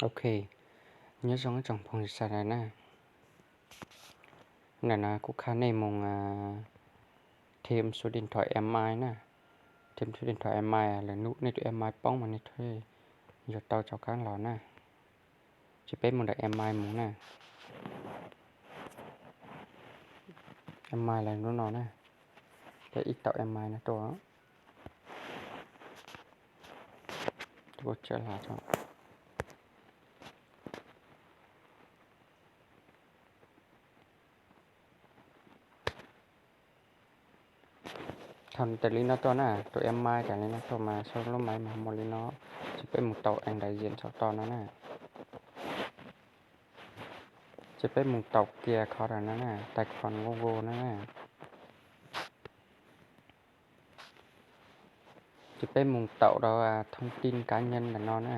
Ok, nyob zoo ib tsoom phooj ywg sawv daws na. Ntawm no kuv qha nej mus thêm số điện thoại em ai na. Thêm số điện thoại em ai, lwm hnub nej tus em ai poob mas nej thiaj yuav tau rov qab los na. Ces peb mus ntawm em ai mus na. Em ai los lub no na. Peb ib tau em ai no tuaj. Kuv tsav hla tso. Thaum nws tawm li no tuaj na, tus em ai tawm li no tuaj mas sau lub máy mas mus li no, ces peb mus taus ảnh đại diện saum toj no na. Ces peb mus taus kiag qhov ntawm no na, tài khoản Google no na. Ces peb mus taus rau thông tin cá nhân ntawm no na,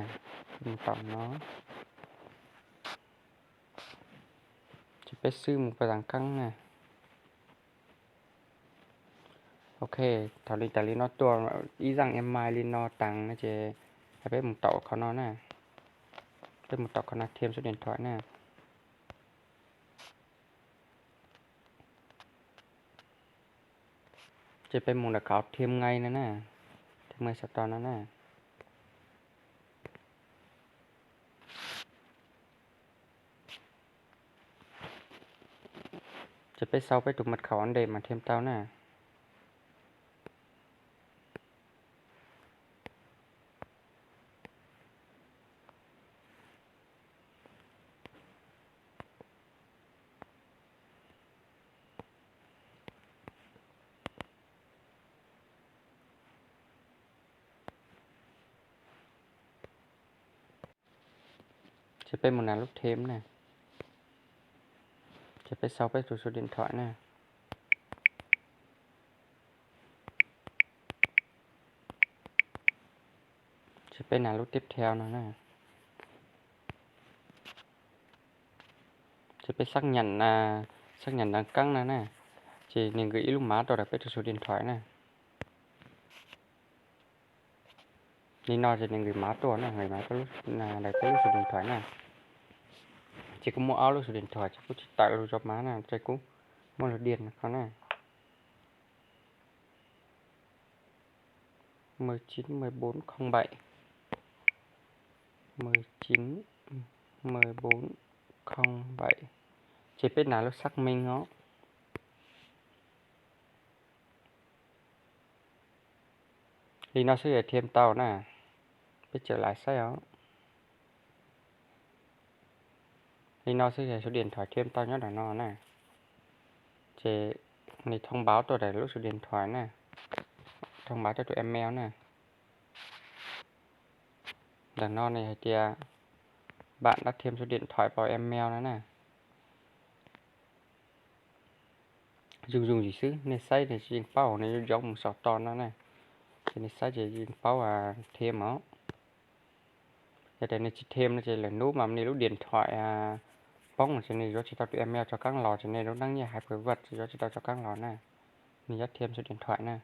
peb mus taus no. Ces peb xwb mus pab tag qeeb na. Ok, thaum li tawm li no tuaj ib zaj em ai li no tag no ces peb mus taus qhov no na. Peb mus taus qhov no thêm số điện thoại na. Ces peb mus ntawm qhov thêm ngay no na, thêm ngay saum toj no na. Ces peb sau peb tus mật khẩu ntej mas thêm tau na. Ces peb mus nab lub thêm na. Ces peb sau peb tus số điện thoại na. Ces peb nab lub tiếp theo no na. Ces peb xác nhận, xác nhận đẳng cấp no na. Ces nws nqis ib lub mã tuaj rau peb tus số điện thoại na. Li no ces nws nqis mã tuaj na, nqis mã tuaj rau peb lub số điện thoại na. Ces kuv muaj ob lub số điện thoại ces kuv tsis tawm lub zov mã na, ces kuv muaj lub điện thoại no na. Mười chín mười bốn không bảy. Mười chín mười bốn không bảy. Ces peb nab lub xác minh os. Li no xwb ces thêm tau na. Peb tseem lais saib os. Li no xwb ces số điện thoại thêm tau nyob ntawm no na. Ces nws thông báo tuaj ntawm lub số điện thoại na. Thông báo tuaj tus email na. Ntawm no nws hais tias bạn đã thêm số điện thoại vào email no na. Zoo zoo sim xwb, nej saib nws tsis yeej paub, nws yuav mus saum toj no na. Ces nej saib ces yeej paub thêm os. Yog tias nws tsis thêm no ces lwm hnub mas nws lub điện thoại poob ces nws yuav tsis tau tus email rov qab los, ces nws lub nab nyiaj hais pw vaj ces yuav tsis tau rov qab los na. Nws yuav thêm số điện thoại na.